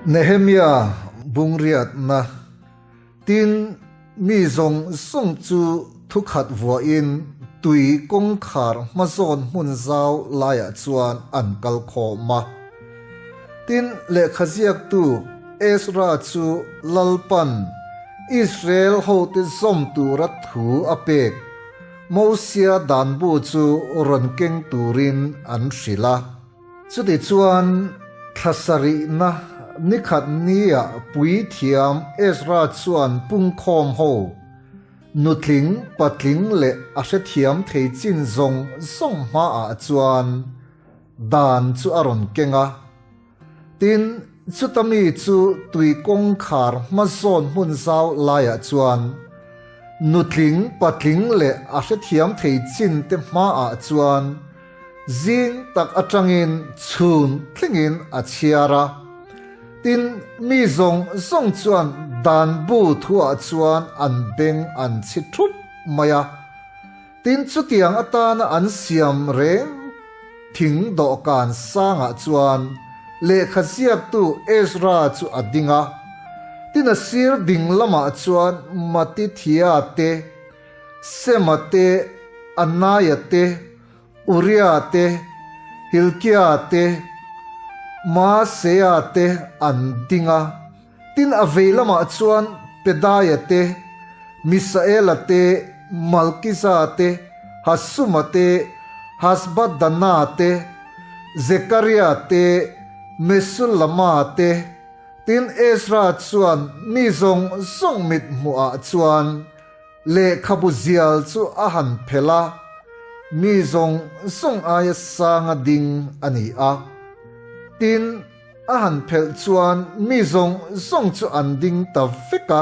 Nehemia bungriatna Tin, mi zawng zawng chu thukhat vuahin tui kawngkhar hmazawn hmun zau laiah chuan an kal khawm a. Tin, lehkha ziaktu Ezra chu Lalpan Israel hote zawm tura thu a pek Mosia danbu chu rawn keng turin an hrilh a. Chutichuan, thla sarihna nikhat niah puithiam Ezra chuan pungkhawm ho, nutling, patling leh a hrethiam thei chin zawng zawng hmaah chuan dan chu a rawn keng a. Tin, chuta mi chu tui kawngkhar hmazawn hmun zau laiah chuan nutling, patling leh a hrethiam thei chin te hmaah chuan Zing tak atangin chhun thlengin a chhiar a. Tin, mi zawng zawng chuan dan bu thuah chuan an beng an chhi thup mai a. Tin, chutiang atana an siam reng thing dawhkan sangah chuan lehkha ziaktu Ezra chu a ding a. Tin, a sir ding lamah chuan Matithia te, Sema te, Anaia te, Uria te, Hilkia te, Maasea te an ding a, tin a vei lamah chuan Pedaia te, Misaela te, Malkiza te, Hasuma te, Hasbadana te, Zekaria te, Mesulama te, tin Ezra chuan mi zawng zawng mit hmuhah chuan Lehkhabu zial chu a han phelh a, mi zawng zawng aia sanga ding a ni a. Tin, a han phelh chuan mi zawng zawng chu an ding ta vek a.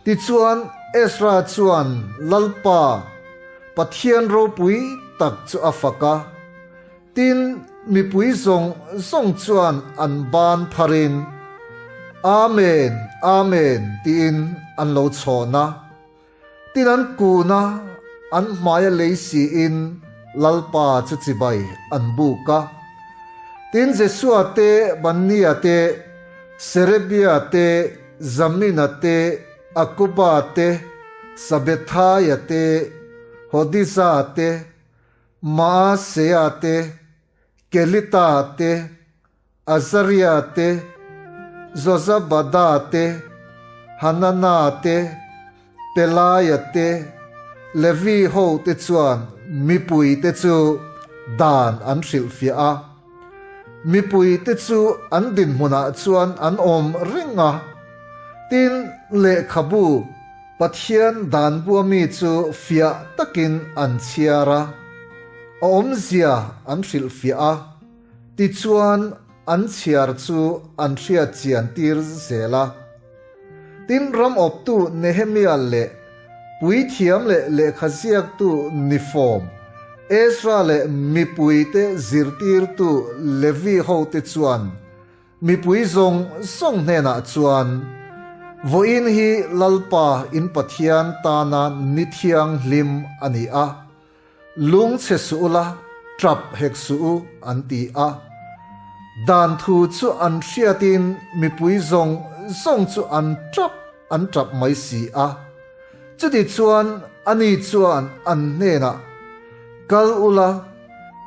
Tichuan, Ezra chuan Lalpa, Pathian ropui tak chu a fak a. Tin, mipui zawng zawng chuan an ban pharin, Amen, Amen, tiin an lo chhawn a. Tin an kun a, an hmaia lei siin Lalpa chu chibai an buk a. Tin, Jesua te, Bannia te, Serebia te, Zamina te, Akuba te, Sabethaia te, Hodija te, Maasea te, Kelita te, Azaria te, Jozabada te, Hanana te, Pelaia te, Levi ho te chuan mipui te chu dan an hrilhfiah a. Mipui te chu an dinhmunah chuan an awm reng a. Tin, lehkhabu Pathian dan bua mi chu fiah takin an chhiar a, a awmzia an hrilhfiah a, tichuan an chhiar chu an hriat chian tir zel a. Tin, ram awptu Nehemia leh puithiam leh lehkha ziaktu nifawm Ezra leh mipuite zirtirtu Levi hote chuan Mipui zawng zawng hnenah chuan, Vawiin hi Lalpa in Pathian tana ni thianghlim a ni a, lung chhe suh ula, tap hek suh u, an ti a. Dan thu chu an hriatin mipui zawng zawng chu an tap an tap mai si a. Chutichuan ani chuan an hnenah, Kal ula,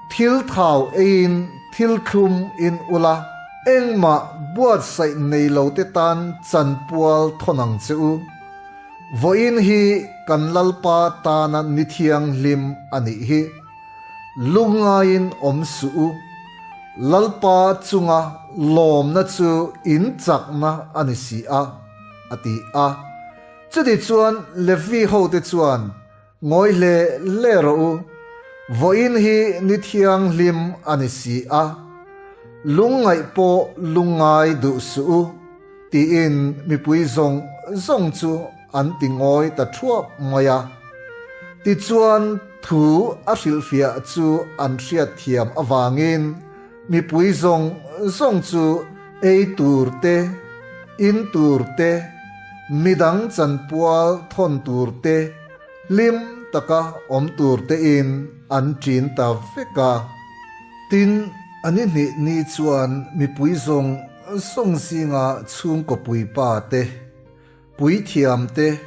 thil thau eiin thil thlum in ula, engmah buatsaih nei lo te tan chanpual thawn ang che u. Vawiin hi kan Lalpa tana ni thianghlim a nih hi. Lungngaiin awm suh u. Lalpa chunga lawmna chu in chakna a ni si a, a ti a. Chutichuan Levi hote chuan, Ngawi hle hle rawh u, vawiin hi ni thianghlim a ni si a, lungngaih pawh lungngai duh suh u, tiin mipui zawng zawng chu an ti ngawi ta thuap mai a. Tichuan thu a hrilhfiah chu an hriatthiam avangin mipui zawng zawng chu ei tur te, in tur te, midang chanpual thawn tur te, hlim taka awm tur tein an ṭin ta vek a. Tin, a ni hnih ni chuan mipui zawng. zawng zinga chhungkaw puipa te, puithiam te,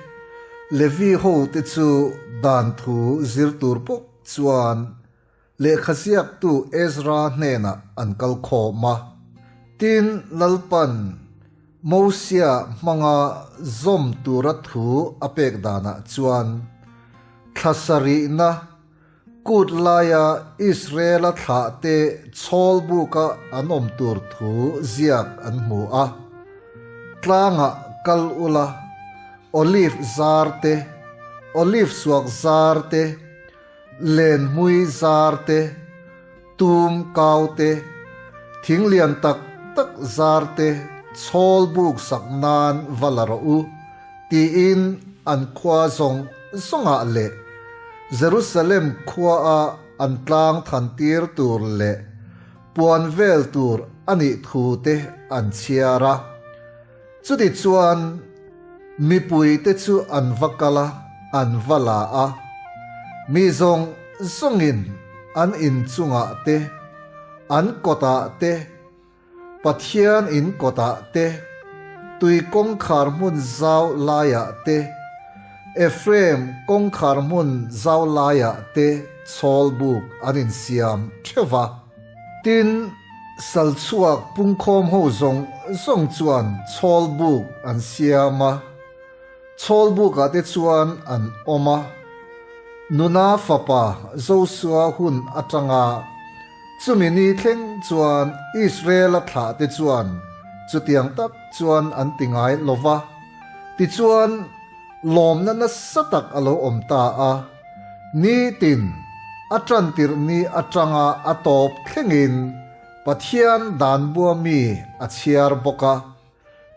Levi hote chu dan thu zir tur bawk chuan Lehkha ziaktu Ezra hnenah an kal khawm a. Tin, Lalpan Mosia hmanga zawm tura thu a pek danah chuan thla sarihna kut laia Israela thlahte chhawlbuka an awm tur thu ziak an hmu a. Tlangah kal ula, olive zar te, olive suak zar te, Lenhmui zar te, tum kau te, thing lian tak tak zar te chhawl buk sak nan va la rawh u, tiin an khua zawng zawngah leh Jerusalem khuaa an tlang than tir tur leh puan vel tur a nih thu te an chhiar a. Chutichuan, mipuite chu an va kal a, an va la a. Mi zawng zawngin an inchungah te, an kawtah te, Pathian in kawtah te, tui kawngkhar hmun zau laiah te, Ephraim kawngkhar hmun zau laiah te chhawlbuk an insiam theuh va. Tin, salchhuak pungkhawm ho zawng zawng chuan chhawlbuk an siam a, chhawlbukah te chuan an awm a. Nuna fapa Josua hun atanga chumi ni thleng chuan Israela thlah te chuan chutiang tak chuan an ti ngai lo va, tichuan lawmna nasa tak a lo awm ta a. Nitin, a ṭantirh ni aṭanga a tawp thlengin Pathian dan bua mi a chhiar bawk a.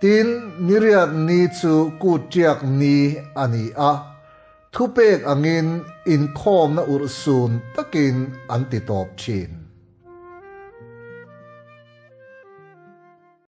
Tin, niriat ni chu kut ṭiak ni a ni a, thupek angin inkhawmna urhsun takin an ti tawp ṭhin.